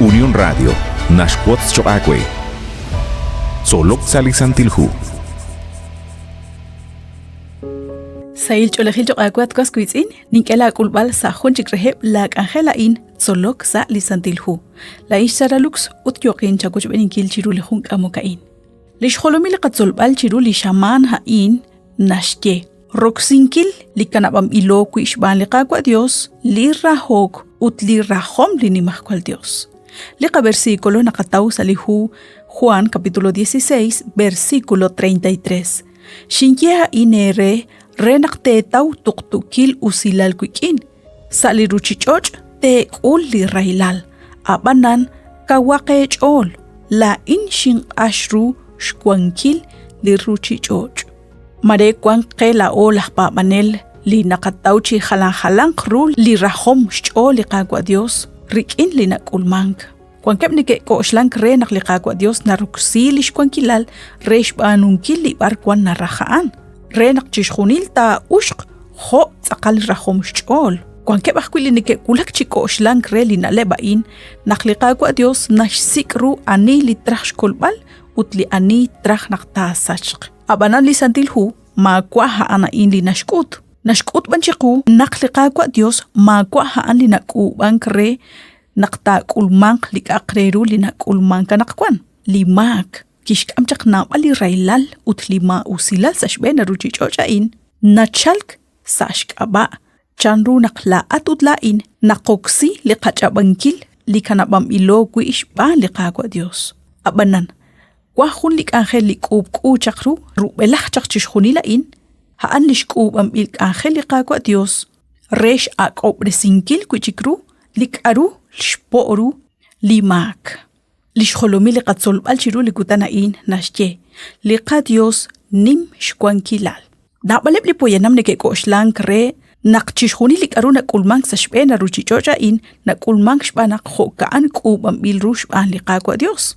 Unión Radio naxwotz choq' aawe. Tzolok sa' li Santil Hu. Sahil ch'oolejil choq' aawe at was wiitz'in, nink'e laak'ulb'al sa' jun chik reheb' laak'anjel a'in Tzolok sa' li Santil Hu. Laa'in xSara Lux ut yooqin chawochb'eeninkil chiru li jun k'amok a'in. Li xjolomil li qatzolb'al chiru li xamaan a'in naxye roksinkil li kanab'anb'ilo wi' xb'aan li Qaawa' Dios, li rahok ut li rajom li Nimajwal Dios. Li qaversículo naqataw sa' li hu Juan capítulo 16, versículo 33. Xinye a'in eere re naq teetaw tuqtuukil usilal wik'in. Sa' li ruuchich'och' teek'ul li rahilal, ab'anan kawaq eech'ool, laa'in xinq'ax ru xwankil li ruuchich'och'. Mare wank qe laa'o laj paab'anel li naqataw chi jalan jalanq ru li rajom xch'ool li Qaawa' Dios rik'in li nak'ulmank. Wankeb' neke'k'oxlank re naq li Qaawa' Dios naroksi li xwankilal re xb'aanunkil li b'arwan naraj a'an, re naq chixjunil taa'uxq jo' tz'aqal rajom xch'ool. Wankeb' ajwi' li neke'wulak chi k'oxlank re li na'leb' a'in naq li Qaawa' Dios naxsik' ru ani li traj xkolb'al ut li ani traj naq taasachq. Ab'anan li Santil Hu maawa' a'an a'in li naxk'ut. Naxk'ut b'an chiqu naq li Qaawa' Dios maawa' a'an li nak'uub'ank re naq taak'ulmanq li k'a'aq re ru li nak'ulmank anaqwan. Li maak kixk'am chaq naab'al li rahilal ut li maa'usilal sa' xb'een li ruuchich'och' a'in, nachalk sa' xk'ab'a' chanru naq laa'at ut laa'in naqoksi li qach'ab'ankil li kanab'anb'ilo wi' xb'aan li Qaawa' Dios. Ab'anan, wan jun li k'anjel li k'uub'k'u chaq ru rub'elaj chaq chixjunil a'in, a'an lix k'uub'anb'il k'anjel li Qaawa' Dios re x'ak'ob'resinkil wi' chik ru li k'aru xpo' ru li maak. Li xjolomil li qatzolb'al chiru li kutan a'in naxye, li qaDios nim xwankilal. Naab'aleb' li poyanam neke'k'oxlank re naq chixjunil li k'aru nak'ulmank sa' xb'een a ruuchich'och' a'in nak'ulmank xb'aan naq jo'ka'an k'uub'anb'il ru xb'aan li Qaawa' Dios.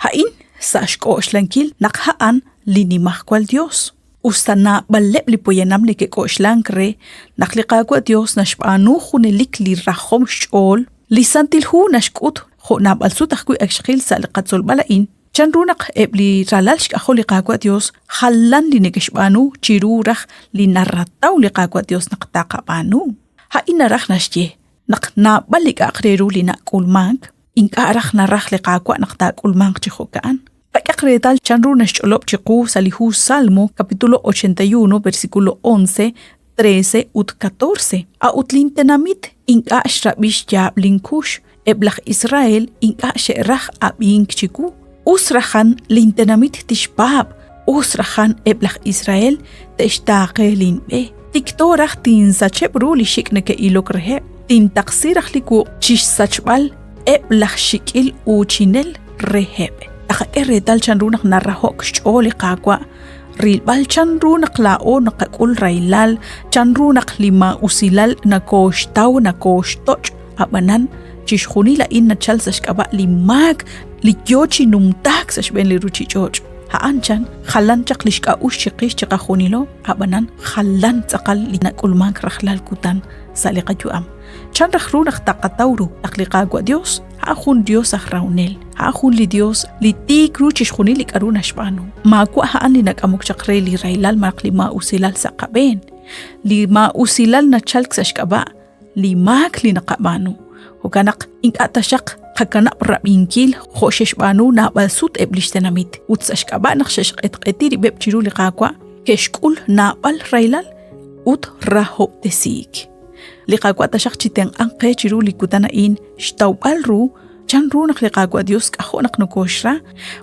A'in sa' xk'oxlankil naq a'an li Nimajwal Dios. Usta naab'aleb' li poyanam neke'k'oxlank re naq li Qaawa' Yos naxb'aanu junelik li rajom xch'ool, li Santil Hu naxk'ut jo' naab'al sut ajwi' ak xqil sa' li qatzolb'al a'in, chanru naq eb' li ralal xk'ajol li Qaawa' Yos jalan li neke'xb'aanu chiru raj li narataw li Qaawa' Yos naq taqab'aanu. A'in naraj naxye naq naab'al li k'a'aq re ru li nak'ulmank, ink'a' raj naraj li Qaawa' naq taak'ulmanq chi jo'ka'an. Qak'ehaq reetal chanru naxch'olob' chiqu sa' li hu Salmo capítulo 81 versículo 11, 13 ut 14. A'ut lintenamit ink'a' xrab'i xyaab' linkux, eb' laj Israel ink'a' xe'raj ab'ink chiwu. Us rajan lintenamit tixpaab', us rajan eb' laj Israel te'xtaaqe linb'e. Tikto raj tinsacheb' ru li xik' neke'ilok reheb', tintaqsi raj li wuq' chi xsachb'al eb' laj xik'il uuchinel reheb'. Taqak'e reetal chanru naq naraho'k xch'ool li Qaawa' rilb'al chanru naq laa'o naqak'ul rahilal, chanru naq li maa'usilal nakooxtaw nakooxtoch', ab'anan chixjunil a'in nachal sa' xk'ab'a' li maak li yo chi numtaak sa' xb'een li ruuchich'och'. A'an chan jalan chaq li xk'a'uxl chiqix chiqajunilo, ab'anan jalan tz'aqal li nak'ulmank rajlal kutan sa' li qayu'am. Chan raj ru naq taqataw ru naq li Qaawa' Dios a'an jun Dios aj rahonel, a'an jun li Dios li tiik ru chixjunil li k'a'ru naxb'aanu. Maawa' a'an li nak'amok chaq re li rahilal malaj li maa'usilal sa' qab'een. Li maa'usilal nachalk sa' xk'ab'a' li maak li naqab'aanu. Jo'kan naq ink'a' taxaq qakanab' rab'inkil jo' xe'xb'aanu naab'al sut eb' lix tenamit ut sa' xk'ab'a' naq xe'xq'etq'eti rib'eb' chiru li Qaawa' ke'xk'ul naab'al rahilal ut rahob'tesiik. Li Qaawa' taxaq chitenq'anq qe chiru li kutan a'in xtawb'al ru chan ru naq li Qaawa' Dios k'ajo' naq nokooxra.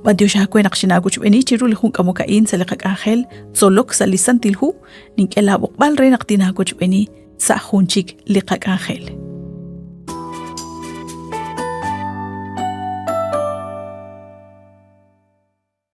B'antiox aawe naq xinaawochb'eeni chiru li jun k'amok a'in sa' li qak'anjel tzolok sa' li Santil Hu. Nink'e laab'oqb'al re naq tinaawochb'eeni sa' jun chik li qak'anjel.